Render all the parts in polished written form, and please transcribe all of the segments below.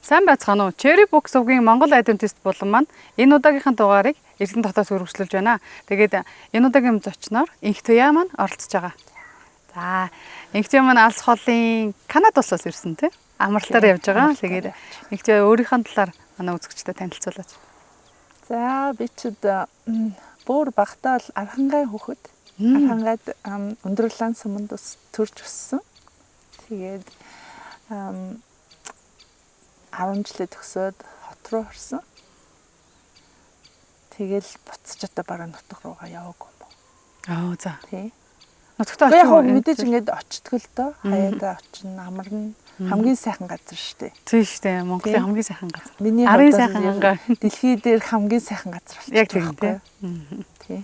Сайн байцгаана уу? Cherry Book сувгийн Монгол Adventist булан маань энэ удаагийнхын дугаарыг Эрдэнэ дотоос өргөжлөж байна. Тэгээд энэ удаагийн зочноор Энхтуяа маань оролцож байгаа. За, Энхтуяа маань алс холын Канада улсаас ирсэн тийм амралтаар явж байгаа. Тэгээд Энхтуяа өөрийнхөө талаар манай үзэгчдэд танилцуулаач. За, би чид бүр багтаа л Архангай хүүхэд. Архангайд Өндөрлөн суманд ус төрж өссөн. Тэгээд 10 жилээ төгсөөд хот руу орсон. Тэгэл буцаж одоо бараг нутаг руугаа яваагүй юм уу. Аа, за. Тий. Нутагт очих уу? Мэдээж ингээд очтгол доо. Хаяадаа очино, амарна. Хамгийн сайхан газар шүү дээ. Тийм шүү дээ. Монголын хамгийн сайхан газар. Миний Арын сайхан ангаа. Дэлхий дээр хамгийн сайхан газар болчих. Яг тийм тий. Тий.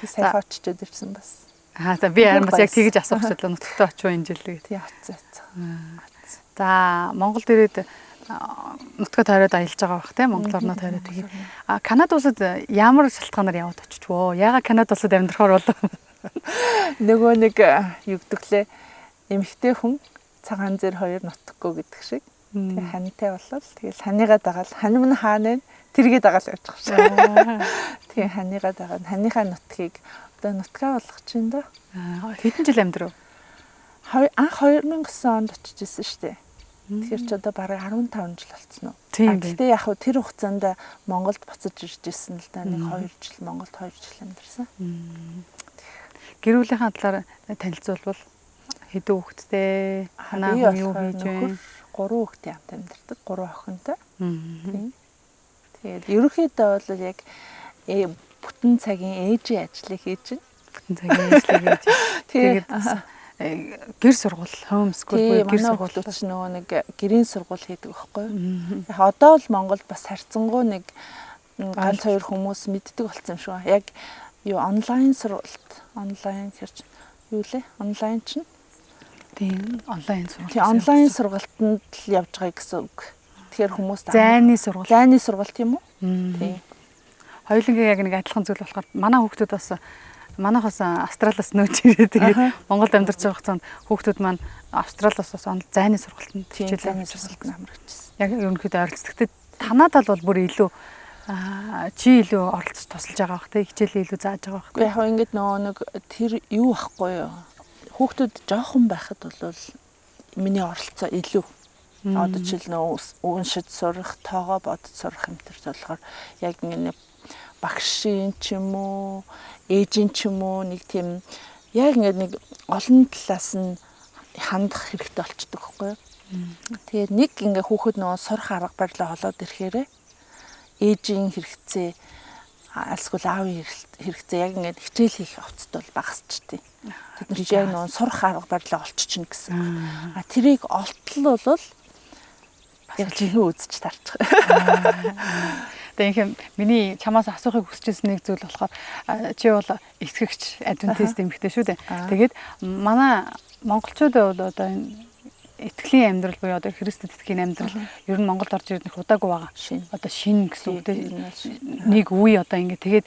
Тэг сайхан очичод ирсэн бас. Аа, за би харин бас яг тэгэж асуух чиглэл нутагт очив энэ жил гэж. Тий, очсон. За, Монгол дээрээд нутгаа тойроод аялж байгаа бах тийм Монгол орноо тойроод тэгээд а Канада улсад ямар шалтгаанаар яваад очиж вөө? Яагаад Канада улсад амьдрахаар болов? Нөгөө нэг юу гэдгэлээ эмэгтэй хүн цагаан зэр хоёр нутаггүй гэдэг шиг. Тэгээ хантай болол тэгэл ханыгаа дагаал хань минь хаана вэ? Тэргээ дагаал явж байгаа шээ. Тэгээ ханыгаа дагаад ханыхаа нутгийг одоо нутгаа болгох чинь дөө. Хэдэн жил амьдрав? Анх 2009 онд очиж исэн шүү дээ. Тэгэхээр ч одоо бараг 15 жил болцсон уу. Гэхдээ яг хөө тэр хугацаанд Монголд буцаж ирж исэн л да, нэг 2 жил Монголд 2 жил амьдарсан. Гэр бүлийнхээ талаар танилцуулбал хэдэн хүүхэдтэй? Ханаа хүн юу хийж вэ? 3 хүүхэдтэй хамт амьдардаг, 3 охинтой. Тэгээд ерөнхийдөө бол яг бүтэн цагийн ээжийн ажлыг хийж байна. Бүтэн цагийн ажлыг хийж. Тэгээд гэр сургууль, home school буюу гэр сургууль ч нөгөө нэг гэрийн сургууль хийдэг байхгүй юу? Яг одоо л Монголд бас харьцангуй нэг ганц хоёр хүмүүс мэддэг болсон юм шиг байна. Яг юу онлайн сургалт, онлайн хэрч юу лээ? Онлайн чинь? Тийм, онлайн сургалт. Тийм, онлайн сургалтанд л явж байгаа гэсэн үг. Тэгэхээр хүмүүс зайны сургалт. Зайны сургалт юм уу? Тийм. Хоёулангийн яг нэг адилхан зүйл болохоор манай хүүхдүүд бас манайхаас Австралиас нөөж ирээд тэгээд Монголд амьдарч байгаа хугацаанд хүүхдүүд маань Австралиас бас зайны сургалтанд хичээл зайны сургалтанд хамрагдчихсан. Яг ерөнхийдөө ойролцдог. Гэхдээ танаа тал бол бүр илүү чи илүү оролцож тусалж байгаа бах те, хичээлээ илүү зааж байгаа бах. Яг ингээд нөгөө нэг тэр юу ахгүй юу? Хүүхдүүд жоохон байхад бол миний оролцоо илүү. Одоо жишээл нөгөө уншиж сурах, тоогоо бодож сурах юм төр болохоор яг ингээд багшийн ч юм уу, ээжийн ч юм уу нэг тийм яг ингээд нэг олон талаас нь хандах хэрэгтэй болчдөг байхгүй юу. Тэгээд нэг ингээ хүүхэд нөгөө сурах арга барилаа олоод ирэхээрээ ээжийн хэрэгцээ альсгүй аавын хэрэгцээ яг ингээд хичээл хийх явцад бол багасчихдээ. Тэд нар чи яг нөгөө сурах арга барилаа олччихно гэсэн. А тэрийг олтол бол яг жинхэнэ үзэж тарчих. Тэгээ инх миний чамаас асуухыг хүсчихсэн нэг зүйл болохоор чи бол итгэгч адвентист эмэгтэй шүү дээ. Тэгээд манай монголчууд бол одоо энэ итгэлийн амьдрал буюу одоо Христэд итгэхийн амьдрал ер нь Монголд орж ирэх удаагүй байгаа. Одоо шин гэсэн үг тийм нэг үе одоо ингэ тэгээд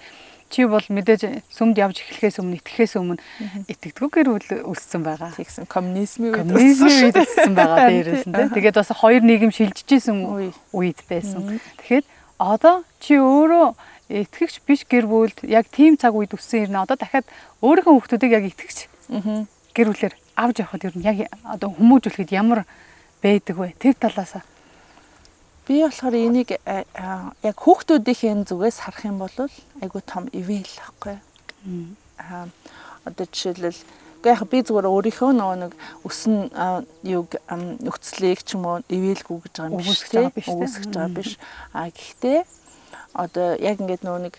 чи бол мэдээж сүмд явж эхлэхээс өмнө итгэхээс өмнө итгэдэггүй гэр бүл өссөн байгаа. Тэгсэн коммунизмын үед өссөн байгаа дээрээс нь тийм. Тэгээд бас хоёр нийгэм шилжиж исэн үед байсан. Тэгэхээр одоо чи өөрөө итгэгч биш гэр бүлд яг тийм цаг үед өссөн юм. Одоо дахиад өөрийнхөө хүүхдүүдийг яг итгэгч гэр бүлээр авч явахад ер нь яг одоо хүмүүжүүлэхэд ямар байдаг вэ? Тэр талаас би болохоор энийг яг хүүхдүүдийн зүгээс харах юм бол айгүй том ивэл байхгүй. Аа одоо жишээлбэл яг би зүгээр өөрийнхөө нөгөө нэг өсөн юг нөхцөлийг ч юм уу ивэлгүй гэж байгаа юм биш тийм үгүйсгэж байгаа биш. А гэхдээ одоо яг ингээд нөгөө нэг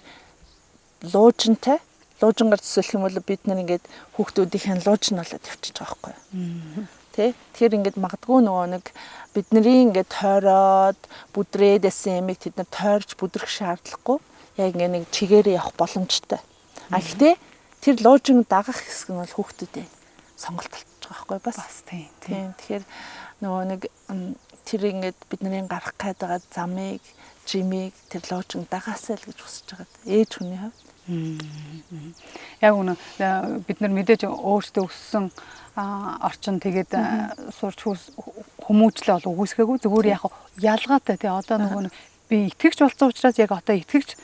луужинтай луужингаар төсөөлөх юм бол бид нар ингээд хүүхдүүдийн луужин болоод явчихж байгаа байхгүй юу. Тэ? Тэгэхээр ингээд магадгүй нөгөө нэг бидний ингээд тойроод бүдрээд байсан юмыг тэд нар тойрч бүдрэх шаардлагагүй яг ингээд нэг чигээрээ явах боломжтой. А гэхдээ тэр луужин дагах хэсэг нь бол хүүхдүүдээ сонголт болчих байгаа байхгүй бас. Тийм. Тийм. Тэгэхээр нөгөө нэг тэр ингээд бидний гарах гээд байгаа замыг, жимийг тэр луужин дагаасай л гэж хүсэж байгаа. Ээж хүний хувьд. Яг үнэ бид нар мэдээж өөрсдөө өссөн орчин тэгээд сурч хүмүүжлээ бол үгүйсгээгүй. Зүгээр яг ялгаатай тий одоо нөгөө би итгэгч болсон учраас яг одоо итгэгч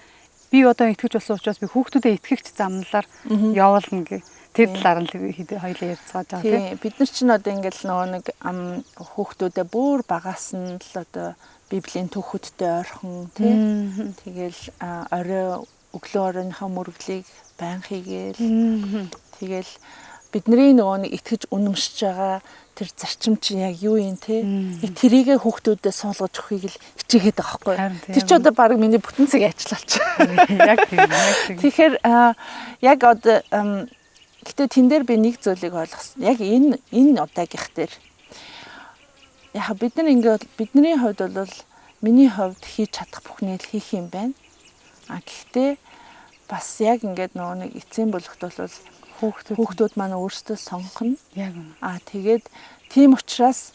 би одоо итгэгч болсон учраас би хүүхдүүдэд итгэгч замналаар явуулна гэх тэр талаар нь хоёлаа ярьцгааж байгаа тий. Бид нар чинь одоо ингээл нөгөө нэг хүүхдүүдэд бүр багаас нь л одоо Библийн түүхүүдтэй ойрхон тий. Тэгэл орой өглөө оройнхоо мөрөглийг байн хийгээл. Тэгэл бидний нөгөө нэг итгэж үнэмшиж байгаа тэр зарчим чинь яг юу юм те? Яг тэрийгэ хүүхдүүдэд суулгаж өгөхийг л хичээгээд байгаа байхгүй. Тэр чи одоо баг миний бүтэн цаг ажиллалч. Яг тийм, яг тийм. Тэгэхээр яг одоо гэтээ тэн дээр би нэг зүйлийг ойлгосон. Яг энэ удаагийнх дээр яг бид нар ингээд бидний хувьд бол миний хувьд хийж чадах бүхнийг л хийх юм байна. А гэхдээ бас яг ингээд нөгөө нэг эцсийн бүлэгт бол хүүхдүүд маань өөрсдөө сонгоно. Яг үнэ. А тэгээд тийм учраас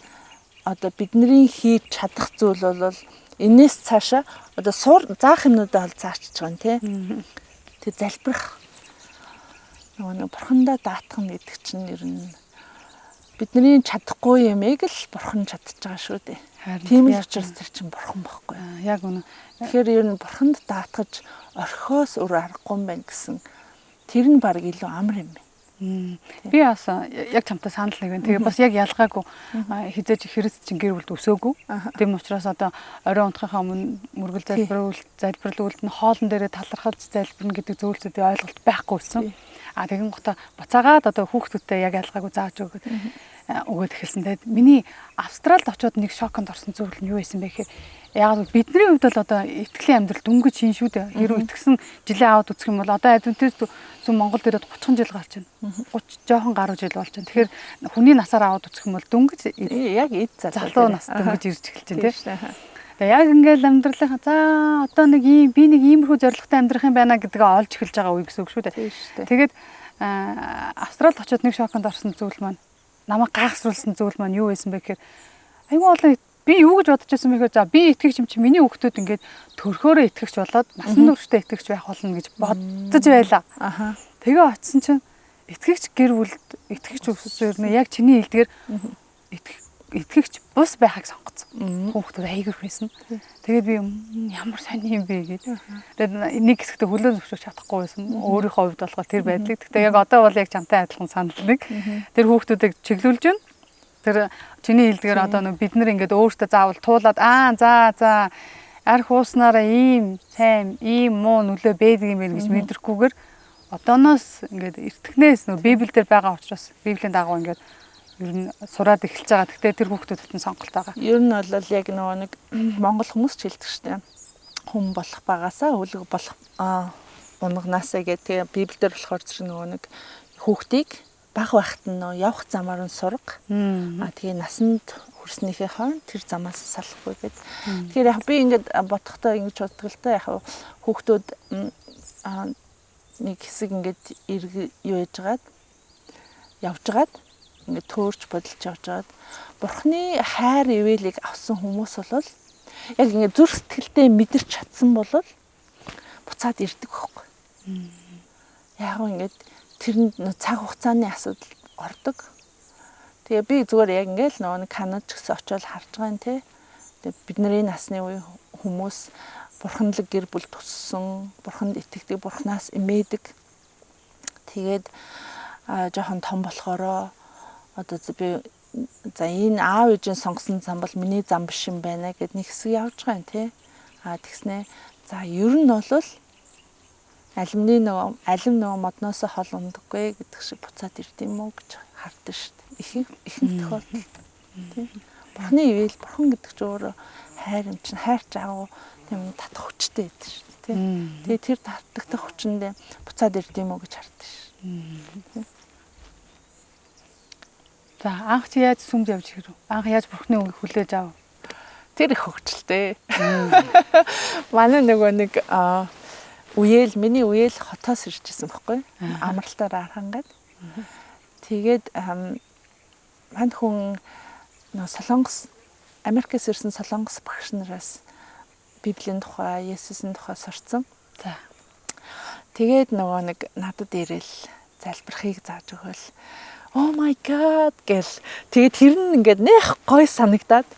одоо бидний хийж чадах зүйл бол энээс цаашаа одоо сур заах юмнуудаа бол заачиж байгаа юм тий. Тэг залбирах нөгөө нэг бурхандаа даатгах гэдэг чинь ер нь бидний чадахгүй юмыг л бурхан чадчих байгаа шүү дээ. Тийм л учраас тэр чинь бурхан байхгүй. Яг үнэ. Тэгэхээр ер нь бурханд даатгаж орхиос өөр аргагүй юм байна гэсэн тэр нь баг илүү амар юм байна. Би бас яг чамтай санал нэг байна. Тэгээ бас яг ялгаагүй хизээж Христ чинь гэр бүлд өсөөгүй. Тийм учраас одоо орой унтахынхаа өмнө мөргөл залбирлуулт нь хоолн дээрээ талархалж залбирна гэдэг зүйлсүүдийн ойлголт байхгүй байсан. А тэгэн гута буцаагаад одоо хүүхдүүдтэй яг ялгаагүй зааж өгөөд эхэлсэн. Тэгээд миний Австралид очиод нэг шоконд орсон зүйл нь юу байсан бэ гэхээр яг бидний хувьд бол одоо итгэлийн амьдрал дөнгөж шин шүү дээ. Хэрвээ итгэсэн жилээ аваад үзэх юм бол одоо адвентист сүм Монгол дээрээ 30 жил гарч байна. 30 жоохон гаруй жил болж байна. Тэгэхээр хүний насаар аваад үзэх юм бол дөнгөж яг эд залуу нас дөнгөж ирж эхэлж байна тийм. Тэгээ яг ингээл амьдралынхаа за одоо нэг ийм би нэг иймэрхүү зорилготой амьдрах юм байна гэдгээ олж эхэлж байгаа үе гэсэн үг шүү дээ. Тэгээд Австралид очиод нэг шоконд орсон зүйл маань намайг гайхсруулсан зүйл маань юу байсан бэ гэхээр айгүй олон би юу гэж бодож байсан бэ гэхээр за би итгэгч юм чи миний хүүхдүүд ингээд төрхөөрөө итгэгч болоод насан туршдаа итгэгч байх болно гэж бодож байлаа. Аха. Тэгээ очисон чинь итгэгч гэр бүлд итгэгч өссөн юм яг чиний хэлдгээр итгэгч бус байхыг сонгоцсон. Хүүхдүүд айгүй байсан. Тэгээд би ямар сони юм бэ гээд. Тэгээд нэг хэсэгтээ хүлээн зөвшөөрч чадахгүй байсан. Өөрийнхөө хувьд болохоор тэр байдлыг. Гэхдээ яг одоо бол яг чамтай адилхан санал нэг. Тэр хүүхдүүдийг чиглүүлж байна. Тэр чиний хэлдгээр одоо нэг бид нар ингээд өөртөө заавал туулаад аа за за арх ууснараа ийм сайн ийм муу нөлөө байдаг юм байна гэж мэдрэхгүйгээр одооноос ингээд эртхнээс нөө Библиэлд байгаа учраас Библийн дагуу ингээд ер нь сураад эхэлж байгаа. Гэхдээ тэр хүүхдүүд татан сонголт байгаа. Ер нь бол яг нөгөө нэг монгол хүмүүс ч хэлдэг штеп. Хүн болох багасаа өлөг болох унгнаасаа гэх тэгээ Библиэлд болохоор тэр нөгөө нэг хүүхдийг баг байхад нь нөө явах замаар нь сурга. А тэгээ насанд хүрснийхээ хойно тэр замаас салахгүй гэд. Тэгэхээр яг би ингээд бодохдоо ингэж боддог л та яг хүүхдүүд нэг хэсэг ингээд юу яж гаад явж гаад ингээд төөрч бодолж явж гаад бурхны хайр ивэлийг авсан хүмүүс бол яг ингээд зүрх сэтгэлдээ мэдэрч чадсан бол буцаад ирдэг байхгүй. Яг ингээд тэрэнд цаг хугацааны асуудал ордог. Тэгээ би зүгээр яг ингээд нөгөө нэг Канад ч гэсэн очиод харж байгаа юм те. Тэгээ бидний насны үе хүмүүс бурханлаг гэр бүл төссөн, бурханд итгэдэг, бурхнаас имээдэг. Тэгээд жоохон том болохоро одоо би за энэ аав ээжийн сонгосон зам бол миний зам биш юм байна гэд нэг хэсэг явж байгаа юм тий. А тэгснэ за ер нь бол алимны нөгөө алим нөгөө модноос хол ундаггүй гэдэг шиг буцаад ирд юм уу гэж хардсан шүү дээ. Ихэнх тохиолдолд тий. Бурхны ивэл бурхан гэдэг чинь өөрөө хайр юм чинь хайрч агуу тийм татах хүчтэй байдаг шүү дээ тий. Тэгээ тэр татдагтах хүчэндээ буцаад ирд юм уу гэж хардсан шүү. За анх чи яаж сүмд явж ирэв? Анх яаж бурхны үгийг хүлээж ав? Тэр их хөгжилтэй. Манай нөгөө нэг үеэл миний үеэл хотоос ирж исэн байхгүй. Амралтаар архангаад. Тэгээд мань хүн нөгөө Солонгос Америкээс ирсэн Солонгос багш нараас Библийн тухай, Есүсийн тухай сурцсан. За. Тэгээд нөгөө нэг надад ирээл залбирахыг зааж өгөөл. Oh my god гэл. Тэгээд тэр нь ингээд нэх гой санагдаад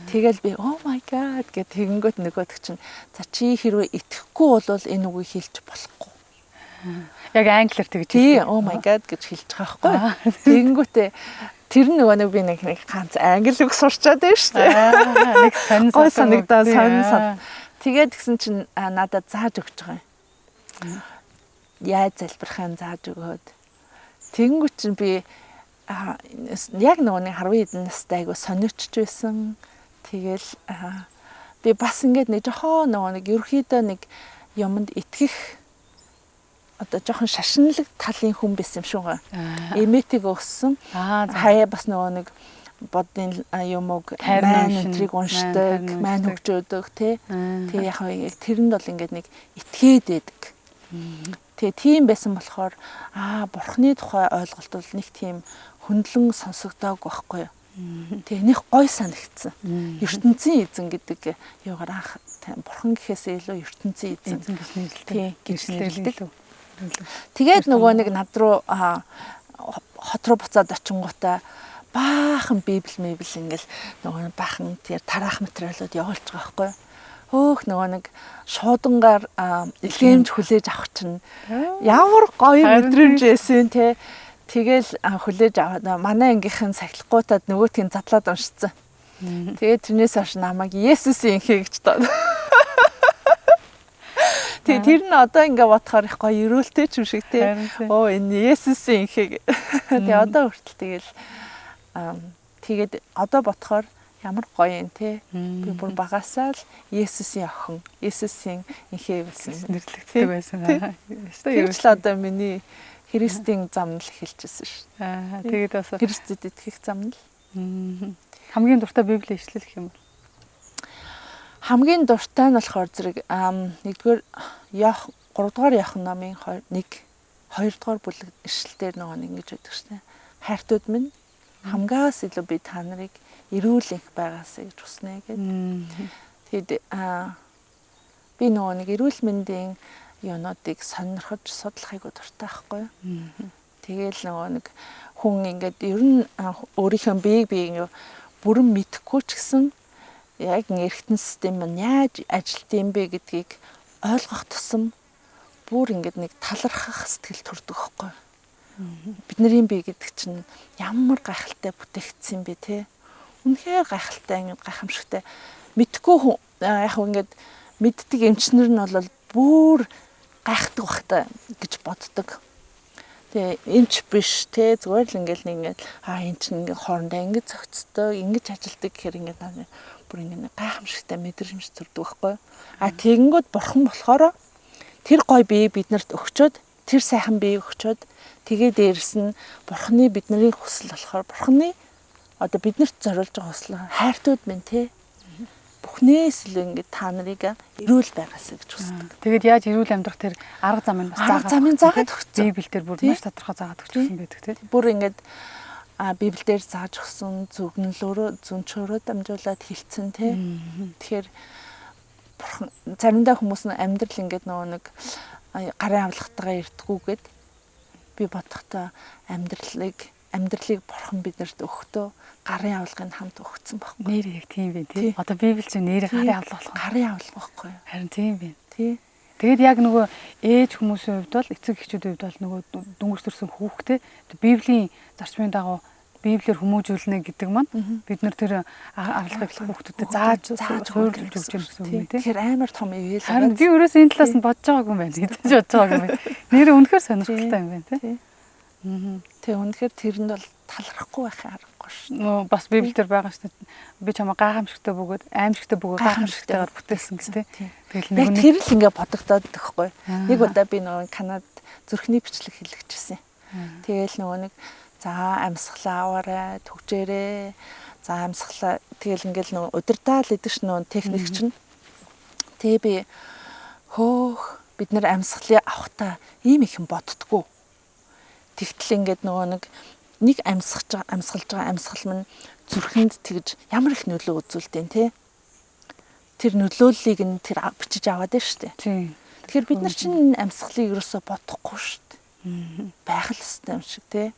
тэгэл би oh my god гэх тэгэнгүүт нөгөөдөг чинь за чи хэрвээ итгэхгүй бол энэ үгийг хэлж болохгүй. Яг англиар тэгж хэлдэг. Oh my god гэж хэлж байгаа байхгүй. Тэгэнгүүтээ тэр нөгөө нэг би нэг ганц англи үг сурчаад байна шүү дээ. Нэг сонин гой санагдаа сонин сан. Тэгээд тэгсэн чинь надад зааж өгч байгаа юм. Яаж залбирхаа зааж өгөөд. Тэгэнгүүт чинь би яг нөгөө нэг 10 хэдэн настай айгу сониучч байсан. Тэгэл би бас ингээд нэг жохоо нөгөө нэг ерөөхдөө нэг юмд итгэх одоо жоохон шашинлаг талын хүн байсан юм шиг байгаа. Эмээтийг өссөн. Хаяа бас нөгөө нэг бодын юм уу майн өнтрийг уншдаг, майн хөгжөөдөг тий. Тэгээ яг яг тэрэнд бол ингээд нэг итгээд байдаг. Тэгээ тийм байсан болохоор бурхны тухай ойлголт бол нэг тийм хөндлөн сонсогдоог байхгүй юу. Тэгээ нэг гой санагдсан. ертөнцийн эзэн гэдэг юугаар анх бурхан гэхээсээ илүү ертөнцийн эзэн гэж нэрлэдэг. Гэж нэрлэдэг. Тэгээд нөгөө нэг над руу хот руу буцаад очингуудаа баахан библ мэбл ингээл нөгөө баахан тэр тараах материалууд явуулж байгаа байхгүй юу. Хөөх нөгөө нэг шуудангаар илгээмж хүлээж авах чинь ямар гоё мэдрэмж байсан те. Тэгэл хүлээж аваад манай ангийнхан сахилахгуйтад нөгөөтгийг задлаад уншицсан. Тэгээд тэрнээс хойш намайг Есүсийн инхээ гэж доо. Тэгээ тэр нь одоо ингээ бодохоор их гоё ерөөлтэй ч юм шиг те. Оо энэ Есүсийн инхээ. Тэгээ одоо хүртэл тэгэл тэгээд одоо бодохоор ямар гоё юм те. Би бүр багасаа л Есүсийн охин, Есүсийн инхээ байсан нэрлэгддэг байсан. Тэр ч л одоо миний Христийн зам л эхэлжсэн шүү. Тэгээд бас Христэд итгэх зам л. Хамгийн дуртай Библийн ишлэл гэх юм бол? Хамгийн дуртай нь болохоор зэрэг нэгдүгээр Иохан 3 дугаар Иохан номын 1 2 дугаар бүлэг ишлэл дээр нөгөө нэг ингэж байдаг шнэ. Хайртууд минь хамгаас илүү би та нарыг эрүүл энх байгаасай гэж хүснэ гэд. Тэгэд би нөгөө нэг эрүүл мэндийн юунуудыг сонирхож судлах айгуу дуртай байхгүй юу. Тэгээл нөгөө нэг хүн ингээд ер нь өөрийнхөө биеийг би ингээд бүрэн мэдэхгүй ч гэсэн яг эргэтэн систем нь яаж ажилт юм бэ гэдгийг ойлгох тусам бүр ингээд нэг талархах сэтгэл төрдөг байхгүй юу. Бидний бие гэдэг чинь ямар гайхалтай бүтээгдсэн юм бэ те. Үнэхээр гайхалтай ингээд гайхамшигтай. Мэдхгүй хүн яг ингээд мэддэг эмчнэр нь бол бүр гайхдаг бах та гэж боддог. Тэгээ эмч биш те зүгээр л ингээл нэг ингээд энэ чинь ингээд хоорондоо ингэж зохицдог, ингэж ажилдаг гэхээр ингээд бүр ингээд гайхамшигтай мэдрэмж төрдөг байхгүй. А тэгэнгүүт бурхан болохоор тэр гой бие биднэрт өгчөөд, тэр сайхан бие өгчөөд тэгээ дээрэс нь бурханы бидний хүсэл болохоор бурханы одоо биднэрт зориулж байгаа хүсэл хайртууд минь те бүхнээс л ингээд та нарыг эрүүл байгаасай гэж хүсдэг. Тэгээд яаж эрүүл амьдрах тэр арга замыг бас заагаад өгсөн. Библиэлд бүр маш тодорхой заагаад өгсөн байдаг тийм. Бүр ингээд Библиэлд зааж өгсөн зүгнэлөөрөө зүнчөөрөө дамжуулаад хэлсэн тий. Тэгэхээр бурхан заримдаа хүмүүс нь амьдрал ингээд нөгөө нэг гарын авлагатайгаа ирдгүүгээд би бодохдоо амьдралыг бурхан биднэрт өгөхдөө гарын авлагыг хамт өгсөн байхгүй. Нэр яг тийм байх тий. Одоо Библи чинь нэр гарын авлага болох. Гарын авлага байхгүй юу? Харин тийм байх. Тий. Тэгэд яг нөгөө ээж хүмүүсийн хувьд бол эцэг эхчүүдийн хувьд бол нөгөө дөнгөж төрсэн хүүхдээ Библийн зарчмын дагуу Библиэр хүмүүжүүлнэ гэдэг маань бид нар тэр авлагыг хүүхдүүдэд зааж суйрлуулж өгч юм гэсэн үг юм тий. Тэгэхээр амар том ивэл. Харин би өөрөөсөө энэ талаас нь бодож байгаагүй юм байна. Гэж бодож байгаагүй юм байна. Нэр үнэхээр сонирхолтой юм байна тий. Тэг үнэхээр тэрэнд бол талархахгүй байхын аргагүй шүү. Нөө бас Библиэлд байгаа шүү дээ. Би чамаа гайхамшигтай бөгөөд аимшигтай бөгөөд гайхамшигтайгаар бүтээсэн гэх тий. Тэгэл нэг тэр л ингээ бодогдоод төгөхгүй. Нэг удаа би нөгөө Канад зүрхний бичлэг хэлэгчсэн. Тэгэл нөгөө нэг за амьсгалаа аваарай, түгжээрэй. За амьсгалаа тэгэл ингээл нөгөө удирдаал идэг ш нөгөө техник чинь. Тэгээ би хөөх бид нар амьсгалыг авахтаа ийм их юм боддгоо. Тэгтэл ингээд нөгөө нэг амьсгаж амьсгалж байгаа амьсгал минь зүрхэнд тэгж ямар их нөлөө үзүүлдэг те. Тэр нөлөөллийг нь тэр бичиж аваад байна шүү дээ. Тэгэхээр бид нар чинь амьсгалыг ерөөсөө бодохгүй шүү дээ. Байх л ёстой юм шиг те.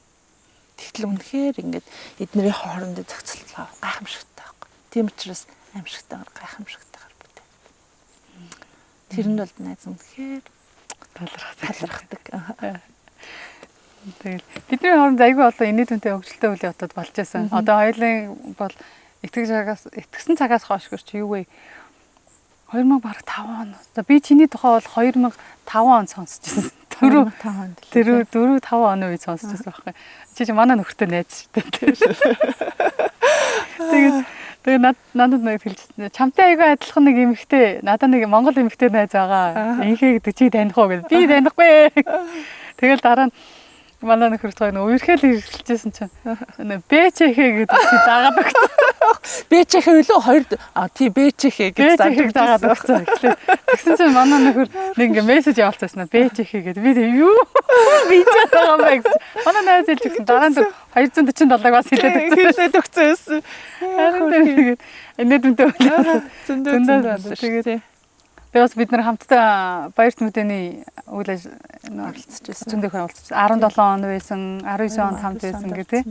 Тэгтэл үнэхээр ингээд эднэрийн хоорондын зохицолтой гайхамшигтай байхгүй. Тийм учраас аимшигтайгаар гайхамшигтайгаар бүтээ. Тэр нь бол найз үнэхээр талархдаг. Тэгэл бидний хооронд айгүй олон инээ түнтэй хөгжилтэй үйл явдлууд болж байсан. Одоо хоёулын бол итгэсэн цагаас хойш гэрч юу вэ? 2005 он. За би чиний тухай бол 2005 он сонсч байсан. 4 5 онд. Тэр 4 5 оны үед сонсч байсан байхгүй. Чи манай нөхөртэй найз шүү дээ. Тэгээд надад нэг хэлжсэн. Чамтай айгүй адилхан нэг эмэгтэй, надад нэг Монгол эмэгтэй найз байгаа. Инхээ гэдэг чи таних уу гэдэг. Би танихгүй. Тэгэл дараа нь манай нөхөр тоо нэг үерхэл ирэлжсэн чинь бэчэхэ гэдэг чи заагаад өгсөн. Бэчэхэ үлээ хоёр тий бэчэхэ гэж заагаад өгсөн. Тэгсэн чинь манай нөхөр нэг ингээ мессеж явуулчихсан бэчэхэ гэдэг. Би тэг юу би ч байгаа юм бэ гэсэн. Манай найз хэлж өгсөн. Дараа нь 247-ыг бас хэлээд өгсөн байсан. Тэгээд инээдмтэй үлээ. Зөндөө тэгээд Тэгээ бас бид нар хамтдаа Баярт мэдээний үйл оролцож байсан. Зөндөх оролцож 17 он байсан, 19 онд хамт байсан гэдэг.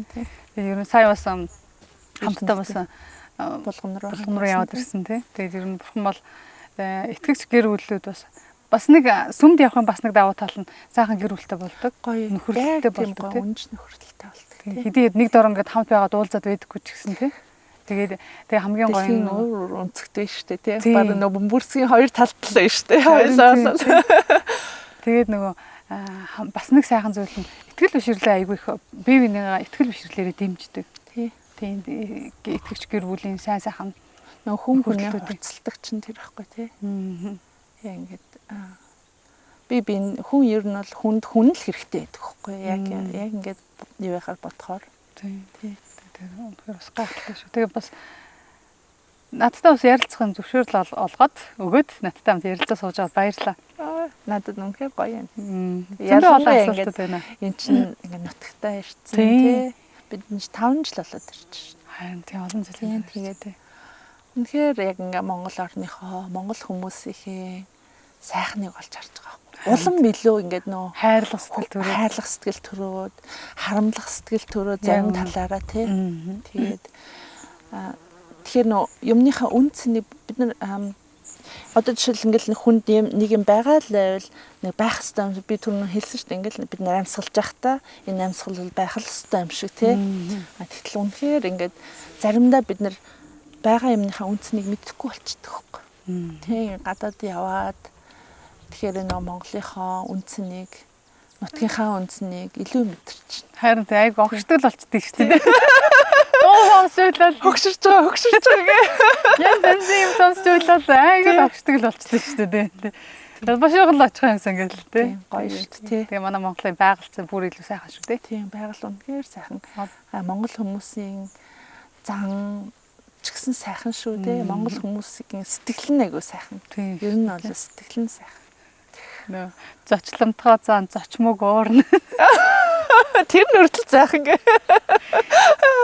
Тэгээ ер нь сая бас хамтдаа бас булган руу яваад ирсэн тий. Тэгээд ер нь бурхан бол итгэгч гэр бүлүүд бас нэг сүмд явах юм бас нэг давуу тал нь сайхан гэр бүлтэй болдог. Гоё нөхөрлөлтэй болдог тий. Үнж нөхөрлөлтэй болдог тий. Хэдий нэг дор ингээд хамт байгаад уулзаад байдаггүй ч гэсэн тий. Тэгээд тэгээ хамгийн гоё нь өнцөгтэй шүү дээ тий. Бараг нөгөө бөмбөрсгийн хоёр талд л байна шүү дээ. Хоёулаа. Тэгээд нөгөө бас нэг сайхан зүйл нь итгэл бишрэрлээ айгүй их бие биенийгээ итгэл бишрэрлээрээ дэмждэг. Тий. Тийм итгэгч гэр бүлийн сайн сайхан нөгөө хүн хүний хурцлдаг чинь тэр байхгүй тий. Яг ингээд би хүн ер нь бол хүнд хүн л хэрэгтэй гэдэг байхгүй яг яг ингээд юу яхаар бодохоор. Тий. Тэгэхээр бас гайхалтай шүү. Тэгээ бас надтай бас ярилцахын зөвшөөрөл олгоод өгөөд надтай хамт ярилцаа сууж аваад баярлалаа. Надад үнэхээр гоё юм. Зөндөө олон асуултууд байна. Энд чинь ингээд нутагтаа ирсэн тий. Бид энэ 5 жил болоод ирж шээ. Харин тий олон жил. Тийм тэгээд үнэхээр яг ингээд Монгол орныхоо, Монгол хүмүүсийнхээ сайхныг олж харж байгаа. Улам илүү ингээд нөө хайрлах сэтгэл төрөөд, хайрлах сэтгэл төрөөд, харамлах сэтгэл төрөөд зарим талаараа тий. Тэгээд тэгэхээр нөө юмныхаа үн цэнийг бид нар одоо жишээл ингээд нэг хүнд нэг юм байгаа л байвал нэг байх хэвээр юм би түрүүн хэлсэн шүү дээ. Ингээд бид нар амьсгалж байхдаа энэ амьсгал бол байх л хэвээр юм шиг тий. Тэгтэл үнэхээр ингээд заримдаа бид нар байгаа юмныхаа үн цэнийг мэдэхгүй болчихдог хөөх. Тий, гадаад яваад тэгэхээр нөө Монголынхоо үн цэнийг, нутгийнхаа үн цэнийг илүү мэдэрч. Харин тий айг огшдог л болчдөг шүү дээ. Дуу сонсчлаа хөгшөрч байгаа гэ. Янз янзын юм сонсчлаа айг л огшдог л болчдөг шүү дээ. Башиг л очих юмсан гэл тий. Гоё шүү дээ. Тэгээ манай Монголын байгаль чинь бүр илүү сайхан шүү дээ. Тийм байгаль үнэхээр сайхан. Монгол хүмүүсийн зан ч гэсэн сайхан шүү дээ. Монгол хүмүүсийн сэтгэл нь айгүй сайхан. Ер нь бол сэтгэл нь сайхан. Нөө зочломтгой зан зочмог уурна. Тэр нь хүртэл сайхан гэ.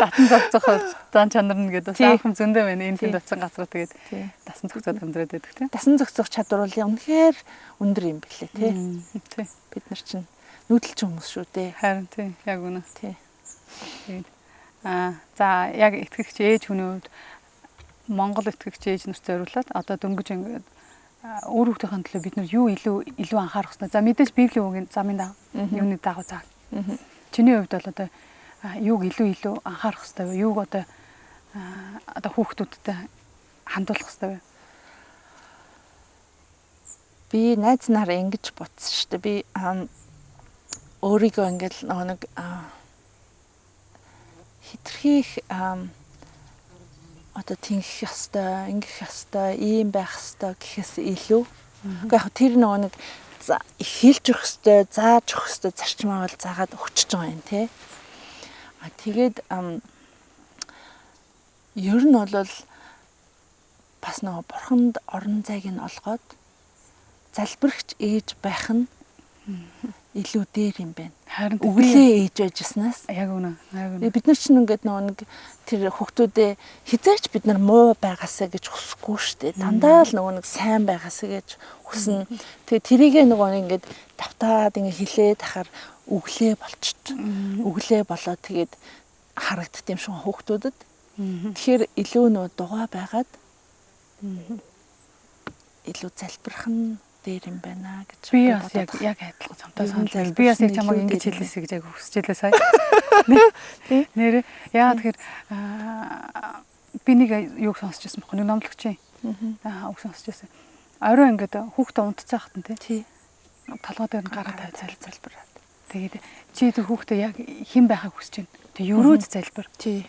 Татан зогцох зан чанар нь гэдэг сайхан зөндөө байна. Энэ тэнд очсон газар тэгээд дасан зогцоод амьдраад байдаг тийм. Дасан зогцох чадвар бол үнэхээр өндөр юм билээ тий. Тий. Бид нар чинь нүүдэлчин хүмүүс шүү дээ. Харин тий яг үнэ. Тий. Тэгээд за яг итгэгч ээж хүний хувьд Монгол итгэгч ээж нарт зориулаад одоо дөнгөж ингээд үр хүүхдийн төлөө бид нар юу илүү анхаарах ёстой. За мэдээж Библийн үгийн замын дагуу юуны дагуу за. Чиний хувьд бол одоо юуг илүү анхаарах ёстой вэ? Юуг одоо хүүхдүүдтэй хандуулах ёстой вэ? Би найз нараа ингэж бодсон шүү дээ. Би өөрийгөө ингээд нэг хитрхийх одоо тэнгэх ёстой, ингэх ёстой, ийм байх ёстой гэхээс илүү. Үгүй яг тэр нөгөө нэг хэлж өгөх ёстой, зааж өгөх ёстой зарчмаа бол заагаад өгчөж байгаа юм тий. А тэгээд ер нь бол бас нөгөө бурханд орон зайг нь олгоод залбирагч ээж байх нь илүү дээр юм байна. Харин өглөө ээж байжснаас яг үнэ. Яг үнэ. Бид нар чинь ингээд нөгөө нэг тэр хүүхдүүдээ хизээч бид нар муу байгаасаа гэж хүсэхгүй шүү дээ. Дандаа л нөгөө нэг сайн байгаасаа гэж хүснэ. Тэгээ тэрийгээ нөгөө нэг ингээд давтаад ингээд хилээд ахаар Өглөө болчт. Өглөө болоо тэгээд харагдд юм шиг хүүхдүүдэд. Тэгэхээр илүү нөө дугаа байгаад илүү залбирх нь дээр юм байна гэж би бас яг адилхан цамтай санал. Би бас яг чамайг ингэж хэлээсэй гэж яг хүсэж байлаа сая. Тий. Нэрээ яа тэгэхээр би нэг юуг сонсч байсан бохоо нэг номлогчийн үг сонсч байсан. Орой ингээд хүүхдээ унтцсан хатан тий. Толгой дээр нь гараа тавь залбираад. Тэгээд чи тэр хүүхдээ яг хэн байхыг хүсэж байна. Тэг өрөөд залбир. Тий.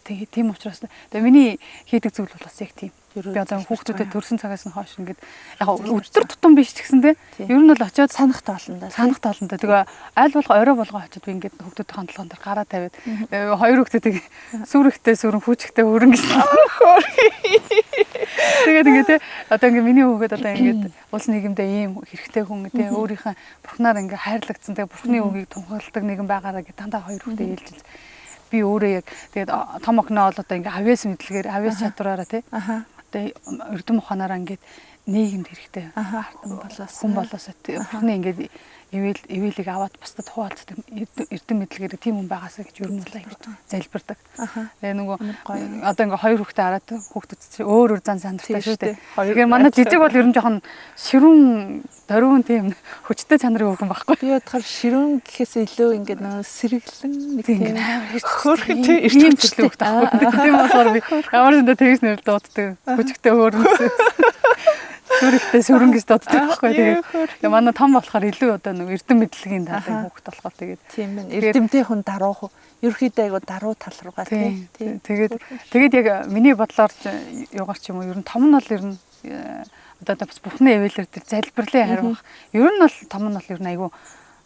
Тэгээд тийм учраас тэгээ миний хийдэг зүйл бол бас яг тийм. Би одоо хүүхдүүдэд төрсэн цагаас нь хойш ингээд яг өдөр тутам биш ч гэсэн те ер нь бол очиод санах тоолондоо. Санах тоолондоо. Тэгээ аль болох орой болгоо очиод би ингээд хүүхдүүдийн толгоон дээр гараа тавиад хоёр хүүхдүүдийг сүрэхтэй сүрэн хүүчгтэй өрн гэсэн. Тэгээд ингээд те одоо ингээд миний хүүхэд одоо ингээд улс нийгэмдээ ийм хэрэгтэй хүн те өөрийнхөө бурхнаар ингээд хайрлагдсан те бурхны үгийг тунхагладаг нэгэн байгаараа гэж дандаа хоёр хүүхдээ ээлжиж би өөрөө яг тэгээд том охиноо бол одоо ингээд авиас мэдлэгээр авиас чадвараараа те одоо эрдэм ухаанаараа ингээд нийгэмд хэрэгтэй хүн болоос бурхны ингээд ивэлийг аваад бусдад хуваалцдаг эрдэм мэдлэгээр тийм хүн байгаасаа гэж ер нь бол аягүй залбирдаг. Тэгээ нөгөө одоо ингээд хоёр хүүхдээ хараад хүүхдүүд чинь өөр өөр зан чанартай шүү дээ. Тэгэхээр манай жижиг бол ер нь жоохон ширүүн дөрвөн тийм хүчтэй чанарын хүүхэн байхгүй. Би бодохоор ширүүн гэхээс илүү ингээд нөгөө сэргэлэн нэг тийм амар хөөрхөн тийм ийм төрлийн хүүхд байхгүй. Тийм болохоор би ямар ч юм тэгс нэр дууддаг. Хүчтэй хөөрөн. Сүрэхтэй сүрэн гэж дууддаг байхгүй. Тэгээд манай том болохоор илүү одоо нэг эрдэм мэдлэгийн талын хүүхд болохоор тэгээд тийм байна. Эрдэмтэй хүн даруу ерөөхдөө айгу даруу тал руугаа тийм. Тэгээд яг миний бодлоор юугаар ч юм уу ер нь том нь бол ер нь одоо бас бурхны ивэлэр тэр залбирлын хариу бах. Ер нь бол том нь бол ер нь айгу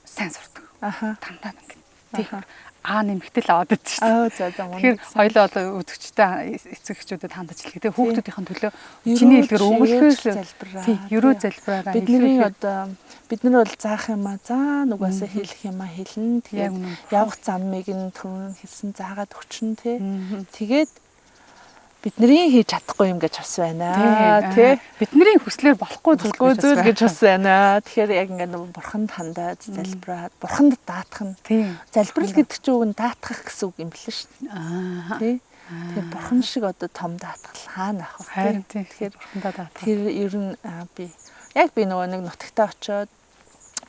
сайн сурдаг. Дандаа ингээд тийм А нэмэгтэл аваад идсэн шүү дээ. За за. Тэгэхээр хоёлоо одоо үзэгчтэй эцэг эхчүүдэд хандаж хэлэх. Тэгээ хүүхдүүдийн төлөө чиний хэлгээр өгөлхөөс залбираа. Тийм, ерөө залбираараа. Бидний одоо бид нар бол заах юм а заа нүгөөсөө хэлэх юм а хэлнэ. Тэгээд явах замыг нь түрүүн хэлсэн заагаад өгчнө тий. Тэгээд бидний хийж чадахгүй юм гэж бас байна тий. Бидний хүслээр болохгүй зүйл гэж бас байна. Тэгэхээр яг ингээд нөгөө бурханд хандаад залбираад бурханд даатах нь. Залбирал гэдэг чинь үг нь даатгах гэсэн үг юм билээ шүү дээ. Тий. Тэгэхээр бурхан шиг одоо том даатгал хаана авах вэ? Тэгэхээр бурхандаа даатгах. Тэр ер нь би яг би нөгөө нэг нутагтаа очиод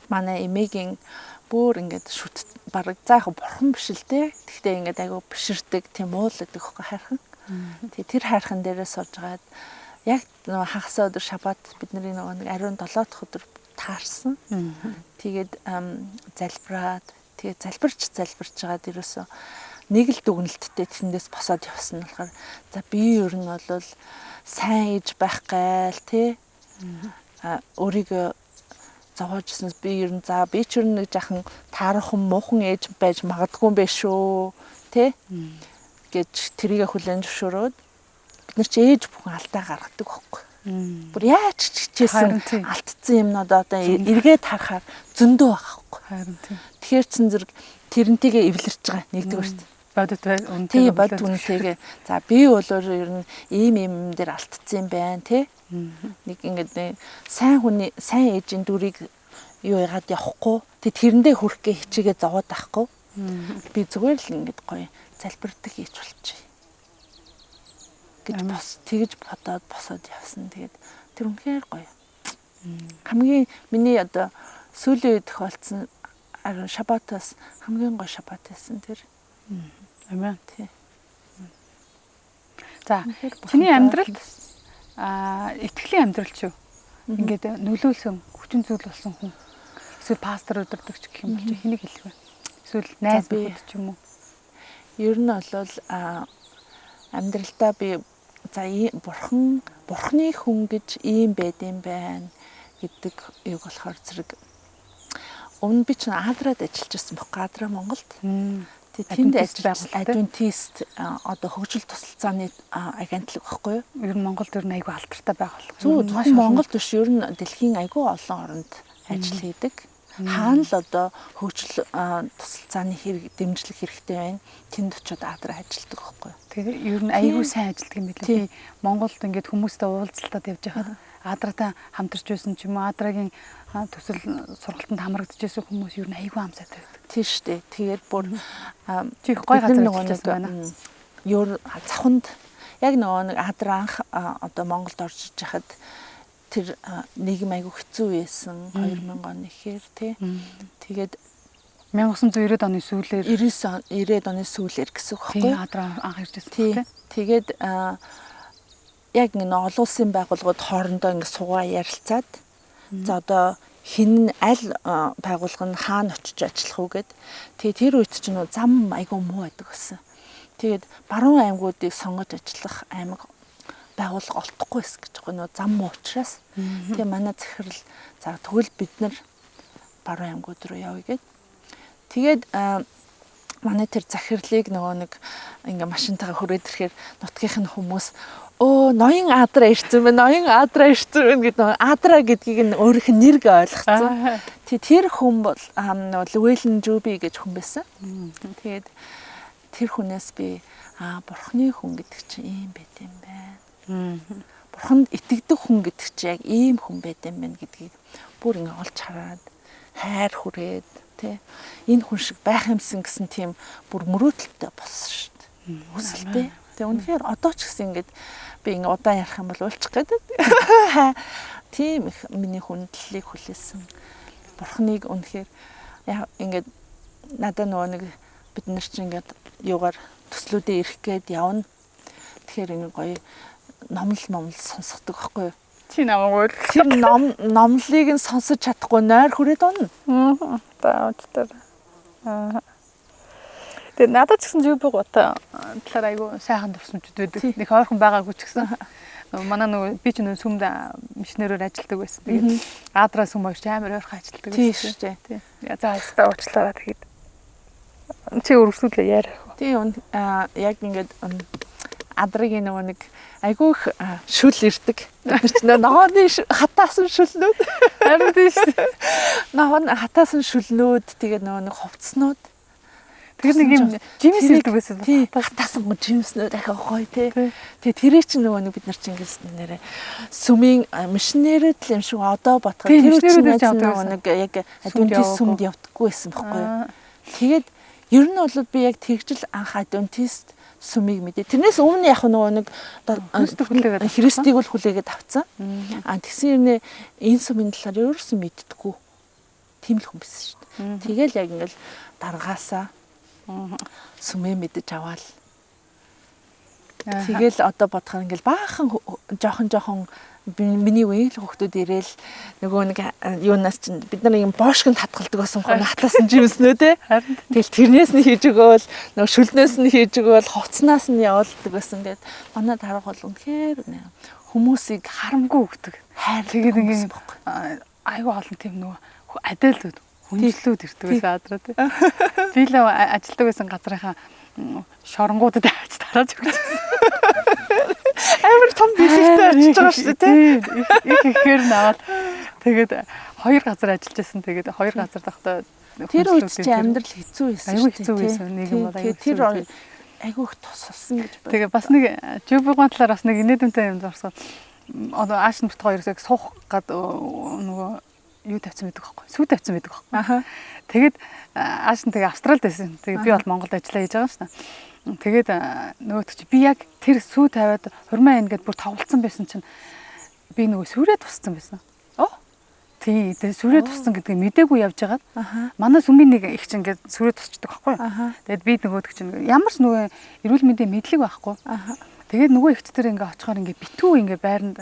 манай эмээгийн бүр ингээд шүт бараг заах бурхан биш л дээ. Тэгтээ ингээд айгу биширдэг тийм уул гэдэг хөөх хайрхан. Тэгээ тэр хайрхан дээрээ сууж гаад яг нөгөө хагас өдөр шабат бидний нөгөө нэг ариун 7 дахь өдөр таарсан. Тэгээд залбираад тэгээ залбирч жагаад ерөөсөө нэг л дүгнэлттэй тэндээс босоод явсан нь болохоор за би ер нь бол сайн ээж байх гайл тий. Өөрийгөө зовоожсэн би ер нь за би ч ер нь нэг жахан таархан муухан ээж байж магадгүй юм биш шүү тий. Гэж тэрийгэ хүлээн зөвшөөрөөд бид нар чи ээж бүхэн алдаа гаргадаг байхгүй. Бүр яаж ч хичээсэн алдсан юмнууд одоо эргээд харахаар зөндөө байгаа байхгүй. Харин тийм. Тэгэхээр чин зэрэг тэрнтэйгээ эвлэрч байгаа нэгдүгээрт. Бодит үнэтэй. Тий, бодит үнэтэйгээ. За би бол ер нь ийм юм дээр алдсан юм байна тий. Нэг ингээд сайн хүний сайн ээжийн дүрийг юу яагаад явахгүй. Тэг тэрэндээ хүрэхгээ хичээгээ зовоод байхгүй. Би зүгээр л ингээд гоё залбирдаг ээж болчих гэж бас тэгж бодоод босоод явсан. Тэгээд тэр үнэхээр гоё. Хамгийн миний одоо сүүлийн үед тохиолдсон шабатаас хамгийн гоё шабат байсан тэр. Амен. Тий. За чиний амьдралд итгэлийн амьдрал ч юу? Ингээд нөлөөлсөн хүчин зүйл болсон хүн. Эсвэл пастор удирдагч гэх юм бол чи хэнийг хэлэх вэ? Эсвэл найз нөхөд ч юм уу? Ер нь бол амьдралдаа би за бурхны хүн гэж ийм байд юм байна гэдэг юг болохоор зэрэг өмнө би чинь Адрад ажиллаж байсан бохоо Адра Монголд. Тэгээ тэнд ажиллаж Адвентист одоо хөгжил тусалцааны агентлаг багхгүй юу? Ер нь Монголд ер нь айгүй алдартай байгууллага. Зөв зөвхөн Монголд биш ер нь дэлхийн айгүй олон оронд ажил хийдэг. Хаана л одоо хөгжил тусалцааны хэрэг дэмжлэг хэрэгтэй байна. Тэнд очиод Адраа ажилладаг байхгүй. Тэгэхээр ер нь айгүй сайн ажилладаг юм билээ. Би Монголд ингээд хүмүүстэй уулзалтад явж байхад Адратай хамтарч байсан ч юм уу, Адрагийн төсөл сургалтанд хамрагдчихсан хүмүүс ер нь айгүй амсаатай байдаг. Тийм шүү дээ. Тэгээд бүр чи их гой газар ажиллаж байна. Ер завханд яг нөгөө нэг Адраа анх одоо Монголд орж иж хахад тэр нийгэм айгүй хэцүү байсан 2000 оны ихээр тий. Тэгээд 1990-ад оны сүүлээр 90-ад оны сүүлээр гэсэн үг байхгүй юу? Адраа анх ирж байсан тий. Тэгээд яг ингэ олон улсын байгууллагууд хоорондоо ингэ суугаа ярилцаад за одоо хин аль байгууллага нь хаана очиж ажиллах уу гэд. Тэгээ тэр үед чинь зам айгүй муу байдаг гэсэн. Тэгээд баруун аймагуудыг сонгож ажиллах аймаг байгууллага олдохгүй байсан гэж байгаа нөө зам муу учраас. Тэгээ манай захирал за тэгвэл бид нар баруун аймагуд руу явъя гэд. Тэгээд манай тэр захирлыг нөгөө нэг ингээ машинтайгаа хүрээд ирэхээр нутгийнх нь хүмүүс өө ноён Адраа ирсэн байна, ноён Адраа ирсэн байна гэдэг нөгөө Адраа гэдгийг нь өөрийнх нь нэрг ойлгоцсон. Тэг тэр хүн бол нөгөө Лүэлэн Жуби гэж хүн байсан. Тэгээд тэр хүнээс би бурхны хүн гэдэг чинь ийм байт юм байна. Бурханд итгэдэг хүн гэдэг чинь яг ийм хүн байт юм байна гэдгийг бүр ингээ олж хараад хайр хүрээд тий энэ хүн шиг байх юмсан гэсэн тийм бүр мөрөөдөлтэй болсон шүү дээ. Хүсэлтэй. Тэгээ үнэхээр одоо ч гэсэн ингээд би ингээ удаан ярих юм бол уйлчих гээд. Тийм их миний хүндлэлийг хүлээсэн. Бурхныг үнэхээр ингээд надад нөгөө нэг бид нар чинь ингээд юугаар төслүүдээ ирэх гээд явна. Тэгэхээр ингээ гоё номлол сонсгодог байхгүй юу? Чи намайг уйл. Тэр номлыг нь сонсож чадахгүй нойр хүрээд унна. За уучлаарай. Тэгээ надад ч гэсэн зүг бата талаар айгүй сайхан дурсамжууд байдаг. Нэг ойрхон байгаагүй ч гэсэн манай нөгөө би ч нөгөө сүмд мишнэрээр ажилладаг байсан. Тэгээд Адраа сүм хоёрч амар ойрхон ажилладаг байсан. Тийм шүү дээ. Тийм. За ястаа уучлаарай тэгээд чи өргөсүүлээ яриа. Тийм яг ингээд Адрагийн нөгөө нэг айгүй их шүл ирдэг. Бид нар чинь ногооны хатаасан шүлнүүд. Харин тийм шүү дээ. Ногоон хатаасан шүлнүүд тэгээд нөгөө нэг хувцснууд. Тэр нэг юм жимс ирдэг байсан. Тийм хатаасан жимснүүд ахаа гоё тий. Тэгээ тэрий чинь нөгөө нэг бид нар чинь ингэсэн нэрээ сүмийн мишнэрүүд л юм шиг одоо бодоход тэр чинь нөгөө нэг яг адвентист сүмд явдаггүй байсан байхгүй юу. Тэгээд ер нь бол би яг тэгжил анх адвентист сүмийг мэдээ. Тэрнээс өмнө яг нөгөө нэг Христийг бол хүлээгээд авцсан. А тэгсэн юм нэ энэ сүмийн талаар ерөөсөн мэддэггүй. Тийм л хүн байсан шүү дээ. Тэгэл яг ингээл даргаасаа сүмээ мэдэж аваал. Тэгэл одоо бодохоор ингээл баахан жоохон миний үеийн л хүүхдүүд ирээл нөгөө нэг юунаас чинь бид нар юм боошгонд хатгалдаг байсан хөө хатаасан жимснөө те. Тэгэл тэрнээс нь хийж өгөөл нөгөө шүлнээс нь хийж өгөөл хувцснаас нь явуулдаг байсан. Тэгээд манай дарга бол үнэхээр хүмүүсийг харамгүй өгдөг. Хайр тэгээд ингээ айгүй олон тийм нөгөө адилууд хүндлүүд ирдэг байсан Адраа те. Би л ажилтдаг байсан газрынхаа шоронгуудад авч тарааж өгч байсан. Амар том бэлэгтэй очиж байгаа шүү дээ тий. Их ихээр наваад тэгээд хоёр газар ажиллаж байсан. Тэгээд хоёр газар дахтаа тэр үед чи амьдрал хэцүү байсан шүү дээ. Айгүй хэцүү байсан. Нэг юм бол айгүй тэр айгүй их тусалсан гэж байна. Тэгээ бас нэг Жубигын талаар бас нэг инээдэмтэй юм зорсоо. Одоо ааш нь бит хоёроос яг суух гад нөгөө юу тавьсан байдаг байхгүй. Сүү тавьсан байдаг байхгүй. Аха. Тэгээд ааш нь тэгээ Австралид байсан. Тэгээд би бол Монголд ажиллаа хийж байгаа юм шүү дээ. Тэгээд нөгөөдөг чи би яг тэр сүү тавиад хурмаа ингээд бүр тоглолцсон байсан чинь би нөгөө сүрээ тусцсан байсан. Оо. Тий, тэгээд сүрээ тусцсан гэдгийг мдээгүй явж байгаад манай сүмийн нэг их чинь ингээд сүрээ тусчдаг байхгүй юу. Тэгээд би нөгөөдөг чинь ямар ч нөгөө эрүүл мэндийн мэдлэг байхгүй. Тэгээд нөгөө ихч тэр ингээд очихоор ингээд битүү ингээд байранд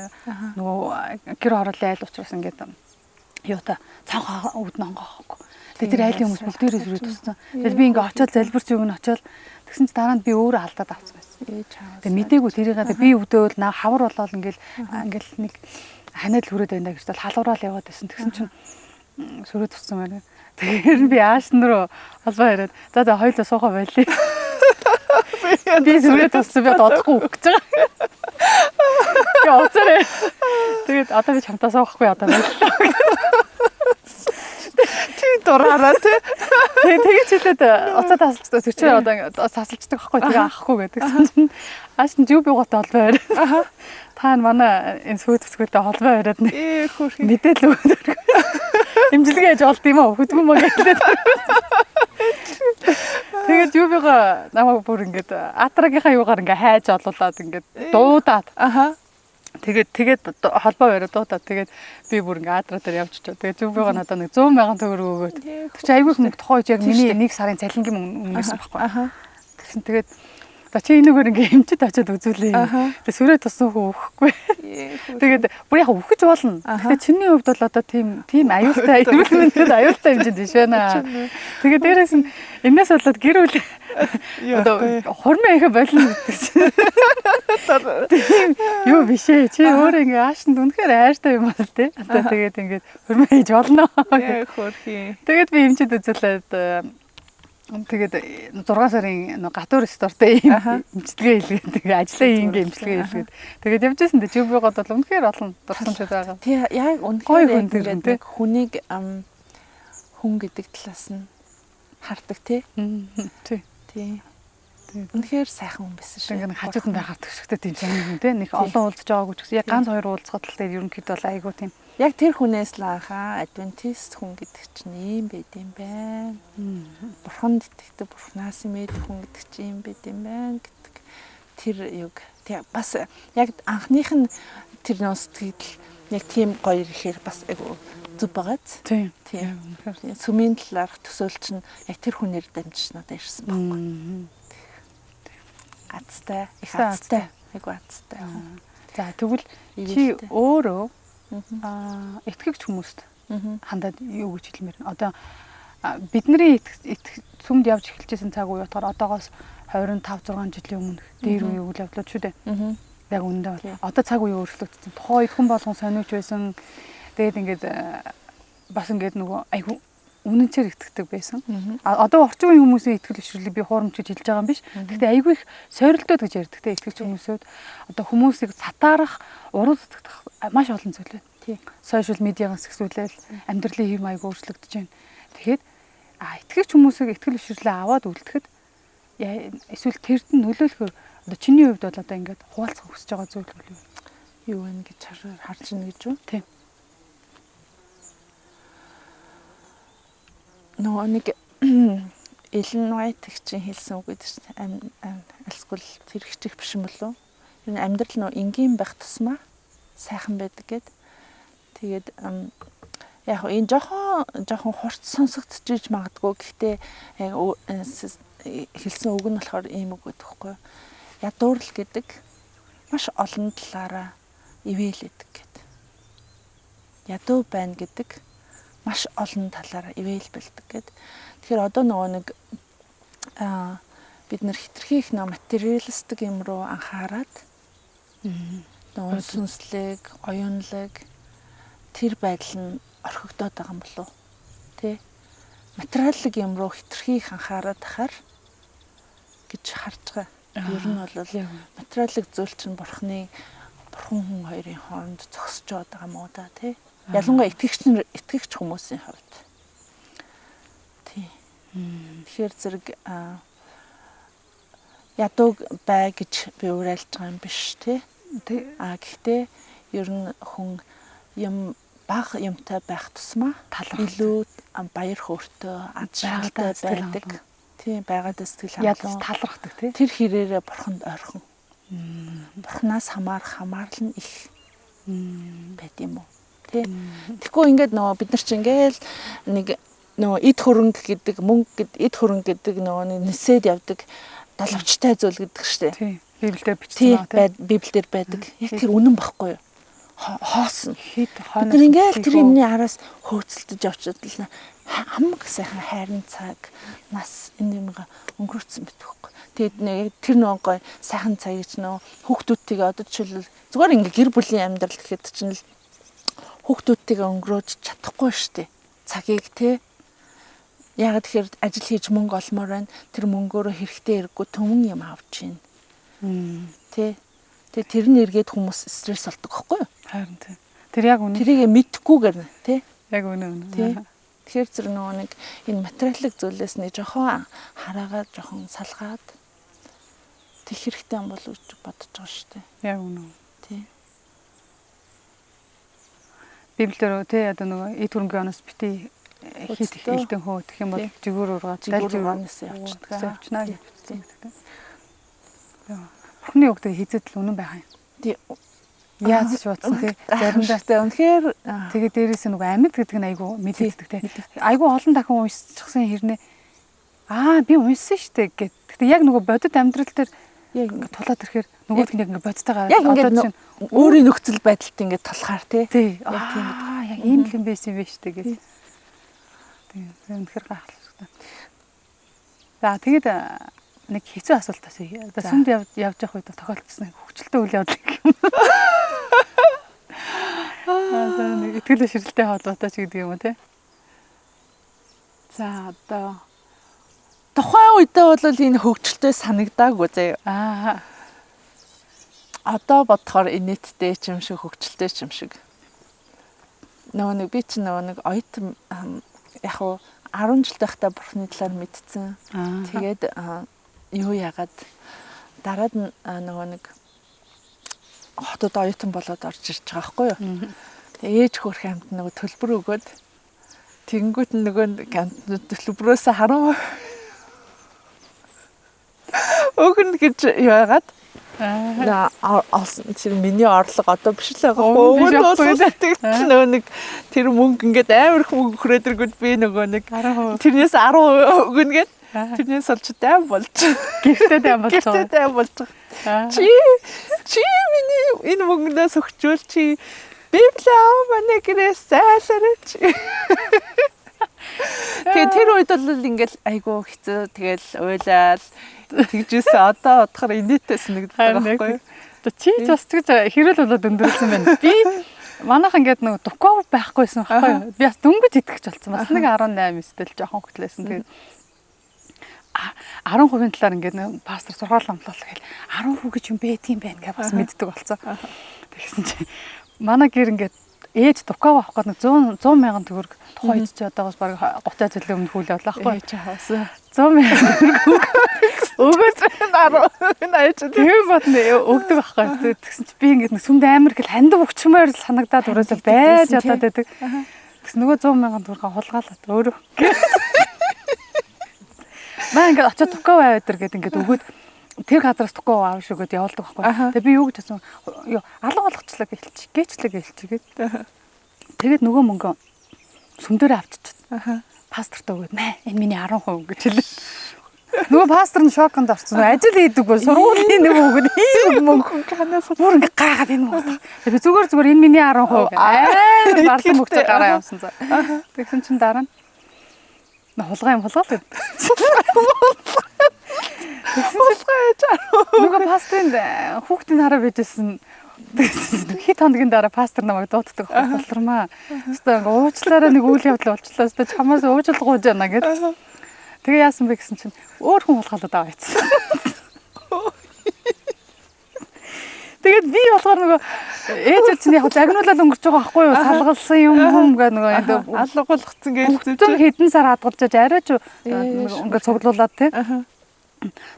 нөгөө гэр хорооллын айл учраас ингээд юута цонхоо үүдэн онгоохгүй. Тэгээд тэр айлын хүмүүс бүгдээрээ сүрээ тусцсан. Тэгээд би ингээд очиод залбирч өгнө очиод тэгсэн чинь дараа нь би өөрөө алдаад авсан байсан. Тэгээ мдээгүй тэрийгээ би өвдөөл наа хавар болоод ингээл ингээл нэг ханиад л хүрээд байна гэж бол халуурал яваад байсан. Тэгсэн чинь сүрээ туссан байна. Тэгэхээр би ааш нь руу холбоо яриад за за хоёулаа суухаа байлээ. Би сүрээ туссан би одохгүй өгч байгаа. Яа уцаарэ. Тэгээд одоо би чамтаа суухгүй одоо байлаа. Тэр Дураараа тий. Тэгэж хэлээд уцаа тасалчдаг. Тэр чинь одоо тасалчдаг байхгүй тэгээ авахгүй гэдэг чинь. Ааш нь жүүбиготой холбоо бариад. Та манай энэ сүйт төсгөлтэй холбоо бариад нэг мэдээлэл өгөөд. Имчилгээ яаж олд юм аа хөдгөн маа гэдэг. Тэгээд жүүбиго намайг бүр ингээд атрагийнхаа юугаар ингээд хайж олуулаад ингээд дуудаад. Аха. Тэгээд холбоо бариад дуудаад тэгээд би бүр ингээ адраа дээр явж очив. Тэгээд зүвбийгаа надад нэг 100 мянган төгрөг өгөөд. Тэр чинь айгүй их мөнгө тухайн үед яг миний нэг сарын цалингийн мөнгө байсан байхгүй. Тэгсэн тэгээд за чи энэгээр ингээ эмчэд очиод үзүүлээ. Тэгээд сүрээ тусан хүү өгөхгүй. Тэгээд бүр яг өгөх болно. Тэгээд чиний хувьд бол одоо тийм аюултай эрүүл мэндэд аюултай хэмжээнд биш байна. Тэгээд дээрэс нь энэс болоод гэр бүл одоо хурмын ихэ болно гэдэг чинь. Тийм юу биш ээ. Чи өөрөө ингээ аашинд үнэхээр айртай юм бол тий. Одоо тэгээд ингээд хурмын хийж болно. Хөөрхий. Тэгээд би эмчэд үзүүлээд тэгээд 6 сарын гадуур стортой имчилгээ хийлгээд тэгээд ажлаа хийгээ имчилгээ хийлгээд тэгээд явж байсан дээ. Жүүбигод бол үнэхээр олон дурсамжууд байгаа. Тий яг үнэхээр ингээд нэг хүнийг хүн гэдэг талаас нь хардаг тий. Тий. Тий. Үнэхээр сайхан хүн байсан шүү. Ингээд хажууд нь байхаар төшөгтэй тийм сонир хүн тий. Нэг олон уулзж байгаагүй ч гэсэн яг ганц хоёр уулзахад л тэгээд ерөнхийдөө бол айгүй тийм. Яг тэр хүнээс л анхаа адвентист хүн гэдэг чинь ийм байд юм байна. Бурханд итгэдэг, бурхнаас мэдэх хүн гэдэг чинь ийм байд юм байна гэдэг тэр юг бас яг анхных нь тэр нөө сэтгэл яг тийм гоё ирэхээр бас айгүй зүв байгааз. Тийм. Тийм. Сүмийн талаарх төсөөл чинь яг тэр хүнээр дамжиж надад ирсэн байхгүй. Азтай, их азтай, айгүй азтай. За тэгвэл чи өөрөө итгэгч хүмүүст хандаад юу гэж хэлмээр байна? Одоо бидний сүмд явж эхэлжсэн цаг үе болохоор одоогоос 25 6 жилийн өмнө дээр үе үйл явдлууд шүү дээ. Яг үүндээ бол одоо цаг үе өөрчлөгдсөн. Тухайн үед хүн болгон сониуч байсан. Тэгээд ингээд бас ингээд нөгөө айгүй үнэнчээр итгэдэг байсан. Одоо орчин үеийн хүмүүсийн итгэл бишрлийг би хуурамч гэж хэлж байгаа юм биш. Гэхдээ айгүй их сорилтууд гэж ярьдаг те итгэгч хүмүүсүүд одоо хүмүүсийг сатаарах, уруу зүтгэх маш олон зүйл байна. Тий. Сошиал медиагаас ихсүүлээл амьдралын хэв маяг өөрчлөгдөж байна. Тэгэхээр итгэгч хүмүүсийг итгэл бишрлээ аваад үлдэхэд эсвэл тэрд нь нөлөөлөхөөр одоо чиний хувьд бол одоо ингээд хуваалцах хүсэж байгаа зүйл бол юу вэ гэж харж байна гэж үү? Тийм. Нөгөө нэг Эллен Вайт чинь хэлсэн үг гэдэг чинь альсгүй тэр хичих биш юм болов уу? Ер нь амьдрал нөө энгийн байх тусмаа сайхан байдаг гэд. Тэгээд яг энэ жоохон хурц сонсогдож магадгүй. Гэхдээ хэлсэн үг нь болохоор ийм үг гэдэг байхгүй юу? Ядуурл гэдэг маш олон талаараа ивэлэдэг гэд. Ядуу байна гэдэг маш олон талаараа ивэл бэлдэг гэд. Тэгэхээр одоо нөгөө нэг бид нэр хитрхи их нөө материалистик юм руу анхаарад нөгөө сүнслэг, оюунлаг тэр байдал нь орхигдоод байгаа юм болов уу? Тэ? Материаллык юм руу хитрхи их анхаарад ахаар гэж харж байгаа. Ер нь бол материаллык зүйл чинь бурхан хүн хоёрын хооронд зогсож байгаа юм уу да, тий? Ялангуяа итгэгч хүмүүсийн хувьд. Тий. Тэгэхээр зэрэг ядууг бай гэж би уриалж байгаа юм биш тий. Гэхдээ ер нь хүн юм бага юмтай байх тусмаа илүү баяр хөөртэй, аз жаргалтай байдаг. Тий, байгаад сэтгэл хангалуун. Ядаж талархдаг тий. Тэр хэрээрээ бурханд ойрхон. Бурханаас хамаарах хамаарал нь их байд юм уу? Тий. Тэгэхгүй ингээд нөгөө бид нар чинь ингээл нэг нөгөө эд хөрөнгө гэдэг мөнгө гэд эд хөрөнгө гэдэг нөгөө нэг нисээд явдаг далавчтай зүйл гэдэг штэ. Тий. Библиэлд бичсэн тий. Библиэлд байдаг. Яг тэр үнэн баггүй юу? Хоосон. Хэд хойноос. Бид ингээл тэр юмны араас хөөцөлдөж явчихад л хамаг сайхан хайрын цаг нас энэ юмга өнгөрцөн бит байхгүй. Тэгээд нэг тэр нөгөө гой сайхан цагийг ч нөгөө хүүхдүүдтэйгээ одоо жишээлбэл зүгээр ингээ гэр бүлийн амьдрал гэхэд чинь л хүүхдүүдтэйгээ өнгөрөөж чадахгүй штэ. Цагийг те. Яг тэгэхээр ажил хийж мөнгө олмоор байна. Тэр мөнгөөрөө хэрэгтэй хэрэггүй төмөн юм авч чинь. Тэ. Тэгээ тэр нь эргээд хүмүүс стресс болдог байхгүй юу? Харин тий. Тэр яг үнэ. Тэрийг мэдхгүйгээр тэ. Яг үнэ үнэ. Тий. Тэгэхээр зэрэг нөгөө нэг энэ материалын зүйлээс нэг жоохон хараагаад жоохон салгаад тэг хэрэгтэй юм болов гэж бодож байгаа шүү дээ. Яг үнэ. Тий. Библиэр тий одоо нөгөө эд хөрөнгөний оноос бити хит элдэн хөө гэх юм бол жигүүр ургаад дальж явчихдаг. Явчихна гэж бичсэн гэдэг. Бурхны үг тэгээ хизээд л үнэн байх юм. Тий. Яаж ч бодсон тий. Заримдаа үнэхээр тэгээ дээрээс нь нөгөө амьд гэдэг нь айгүй мэдэгддэг тий. Айгүй олон дахин уншчихсан хэрнээ аа би уншсан штэ гэд. Гэтэ яг нөгөө бодит амьдрал дээр яг ингээд тулаад ирэхээр нөгөөх нь яг ингээд бодтой гараад яг ингээд одоо чинь өөрийн нөхцөл байдалд ингээд тулахаар тий. Тий. Яг тийм үү. Яг ийм л юм байсан юм байна штэ гэж. Тийм үнэхээр гайхалтай. За тэгээд нэг хэцүү асуулт асууя. Одоо сүмд явж явах үед тохиолдсон хөвгчлөлтэй үйл явдал гэх юм. Аа нэг итгэл бишрэлтэй холбоотой ч гэдэг юм уу те. За одоо тухайн үедээ бол энэ хөгжилтэй санагдаагүй заяа. Аа. Одоо бодохоор инээдтэй ч юм шиг хөгжилтэй ч юм шиг. Нөгөө нэг би чинь нөгөө нэг оюутан яг уу 10 жил байхдаа бурхны талаар мэдсэн. Тэгээд юу яагаад дараад нөгөө нэг хотод оюутан болоод орж ирж байгаа байхгүй юу. Тэгээ ээж хөөрхөн амт нөгөө төлбөр өгөөд тэгэнгүүт нь нөгөө амт төлбөрөөс 10% өгнө гэж яагаад олсон тэр миний орлого одоо биш л байгаа. Өмнө нь бол тэгтэл нөгөө нэг тэр мөнгө ингээд амар их мөнгө хүрээд ирэнгүүт би нөгөө нэг тэрнээс 10% өгнө гэд тэрнээс олж дайм болж. Гэртээ дайм болж. Гэртээ дайм болж. Чи миний энэ мөнгнөөс өгчөөл чи Библи аав манай гэрээс зайлаарай чи. Тэгээ тэр үед бол ингээл айгүй хэцүү тэгэл уйлал тэгжээсэн. Одоо бодохоор инээдтэй санагддаг байхгүй юу? Чи ч бас тэгж хэрэл болоод өндөрлсөн байна. Би манайх ингээд нөгөө дуков байхгүйсэн байхгүй юу? Би бас дөнгөж итгэж болсон. Бас нэг 18 9-тэл жоохон хөтлөөсөн. Тэгээд 10% талаар ингээд нэг пастор сургаал амтлал гэл 10% гэж юм байдгийн байна гэж бас мэддэг болсон. Тэгсэн чинь манай гэр ингээд ээж дукав авах гээд нэг 100 мянган төгрөг тухайн үед чи одоогоос бараг 30 жилийн өмнө хүл явлаа байхгүй. Ээж авсан. 100 мянган төгрөг өгөөч 10 80 тийм батна өгдөг байхгүй. Тэгсэн чи би ингээд нэг сүмд амар гэл хандив өгчмээр л санагдаад өрөөсөө байж ядаад байдаг. Тэгсэн нөгөө 100 мянган төгрөг хулгаалаад өөрөө. Маа ингээд очиод дукав аваад ир гэд ингээд өгөөд тэр газараас дукав аав шүү гэд явуулдаг байхгүй. Тэгээ би юу гэж хэлсэн? Юу алга болгочлаа гэлч, гээчлээ гэлч гээд. Тэгээд нөгөө мөнгө сүм дээр авчичаад. Пасторт өгөөд мэ энэ миний 10% гэж хэлээ. Нөгөө пастор нь шоконд орсон. Ажил хийдэггүй сургуулийн нэг өгөөд ийм мөнгө ханаас бүр ингээ гайхаад энэ мөнгө. Би зүгээр зүгээр энэ миний 10% амар барлан мөнгөтэй гараа явсан за. Тэгсэн чинь дараа нь хулгай юм хулгай л гэдэг. Хулгай ээж. Нөгөө пасторын хүүхдийн хараа байжсэн. Хэд хоногийн дараа пастор намайг дууддаг болтормаа. Хэвээ ингээ уучлаарай нэг үйл явдал болчлаа. Хэвээ чамаас уучлал гуйж яана гэд. Тэгээ яасан бэ гэсэн чинь өөр хүн хулгайлаад аваа яцсан. Тэгээд би болохоор нөгөө ээж чинь яг загнуулаад өнгөрч байгаа байхгүй юу? Салгалсан юм хүм гэ нөгөө энэ алга болгоцсон гэж зүг хэдэн сар хадгалж арай ч ингээ цуглуулад тий.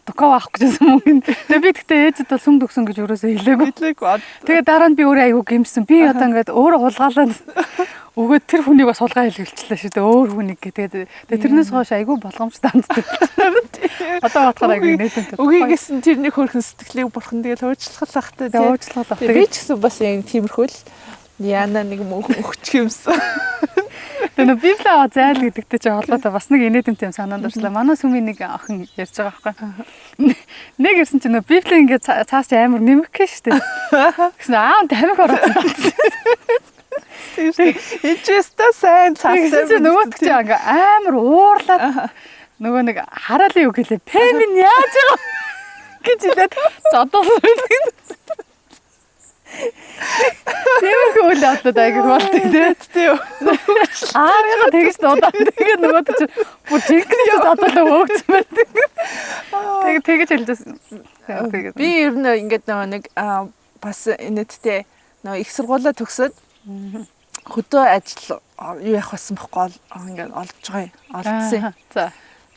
Дукав авах гэжсэн мөнгө. Тэгээ би тэгтээ ээжэд бол сүмд өгсөн гэж өөрөөсөө хэлээгүй. Хэлээгүй. Тэгээ дараа нь би өөрөө айгүй гэмсэн. Би одоо ингээд өөрөө хулгайлаад өгөөд тэр хүнийг бас хулгай хэлгэлчлээ шүү дээ. Өөр хүнийг тэгээд тэрнээс хойш айгүй болгоомжтой ханддаг. Одоо бодохоор айгүй нэтэнтэй. Үгүй гэсэн тэрний хөрхөн сэтгэлийг бурхан тэгэл уучлах л ахтай тий. Уучлах л ах. Би ч гэсэн бас яг тиймэрхүү л яана нэг мөнгө өгчих юмсан. Тэгээ нөө Библи аваа зайл гэдэгтэй чи холбоотой бас нэг инээдэмтэй юм санаанд орчлаа. Манай сүмийн нэг охин ярьж байгаа байхгүй. Нэг ирсэн чинь нөө Библи ингээд цаас чи амар нэмэх гэх шүү дээ. Тэгсэн аа тамхи орсон. Тийм шүү. Эжээстэй сайн цаастай. Тэгсэн чинь нөгөөт чи ингээ амар уурлаад нөгөө нэг хараалын үг хэлээ. Пэ минь яаж байгаа гэж хэлээд зодуулсан байдаг. Тиймэрхүү үйл явдлууд айгүй болтой тий. Тийм. Аарыгаа тэгж дуудаад тэгээд нөгөөт чинь бүр жинхэнэ зодуулаа өөгцөн байдаг. Тэгээд тэгэж хэлжсэн. Тэгээд би ер нь ингээд нөгөө нэг бас инээдтэй нөгөө их сургуулаа төгсөөд Хөдөө ажил юу явах байсан бохгүй ингээд олж байгаа юм. Олдсон. За.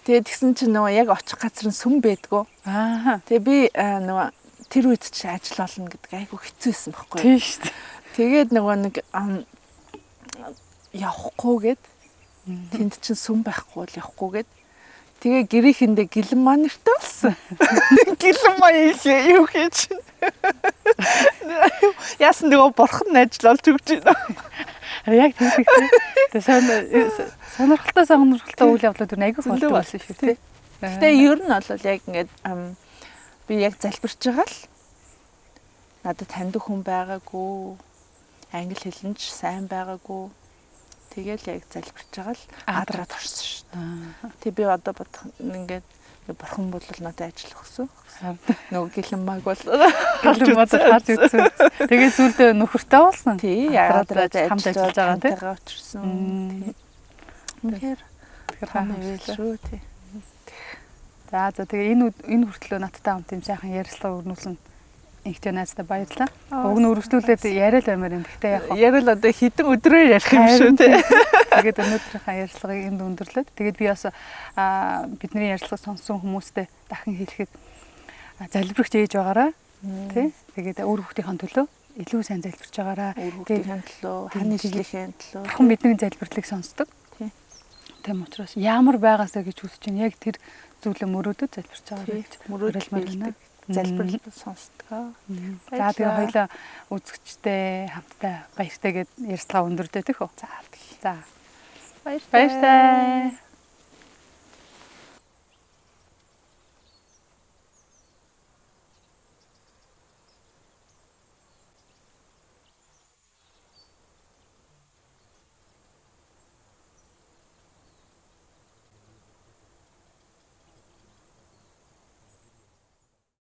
Тэгээд тэгсэн чинь нөгөө яг очих газар нь сүм байдгүй. Аа. Тэгээ би нөгөө тэр үед чи ажил олно гэдэг айгүй хэцүү байсан бохгүй. Тийм шүү дээ. Тэгээд нөгөө нэг явахгүй гээд тэнд чинь сүм байхгүй бол явахгүй гээд тэгээ гэрийнхэндээ гэлэн маа нэртэй болсон. Гэлэн маа юу хийж. Яасан нөгөө бурхан ажил олж өгч байна. Яг тийм. Тэгээ сонирхолтой үйл явдлууд юу айгүй болдог болсон шүү дээ. Гэтэ ер нь бол яг ингээд би яг залбирч байгаа л надад таньдаг хүн байгаагүй. Англи хэл нь ч сайн байгаагүй. Тэгэл яг залбирч байгаа л адраад орсон шүү дээ. Тэг би одоо бодох ингээд бурхан бол надад ажил өгсөн. Нөгөө гэлэн маг бол гэлэн маг харж үзсэн. Тэгээ сүүлдээ нөхөртэй болсон. Тий, адраад хамт ажиллаж байгаа тий. Учирсан. Үнэхээр том ивэл шүү тий. За тэгээ энэ хүртлөө надтай хамт юм сайхан ярилцлага өрнүүлсэн инхтэй найздаа баярлалаа. Уг нь өргөжлүүлээд яриа л баймаар юм. Гэхдээ яг яриа л одоо хэдэн өдрөөр ярих юм шүү тий. Тэгээд өнөөдрийнхөө ярилцлагыг энд өндөрлөөд. Тэгээд би бас бидний ярилцлага сонссон хүмүүстэй дахин хэлэхэд залбирагч ээж байгаараа тий. Тэгээд үр хүүхдийн төлөө илүү сайн залбирч байгаараа. Үр хүүхдийн төлөө, хань ижлийнхээ төлөө. Бурхан бидний залбирлыг сонсдог. Тий. Тийм учраас ямар байгаасаа гэж хүсэж чинь яг тэр зүйлээ мөрөөдөд залбирч байгаарай гэж мөрөөдөл байна. Залбирал сонсдгоо. За тэгээ хоёлаа үзэгчтэй хамтдаа баяртай гэд ярилцлага өндөрдөө тэх үү. За. За. Баяртай.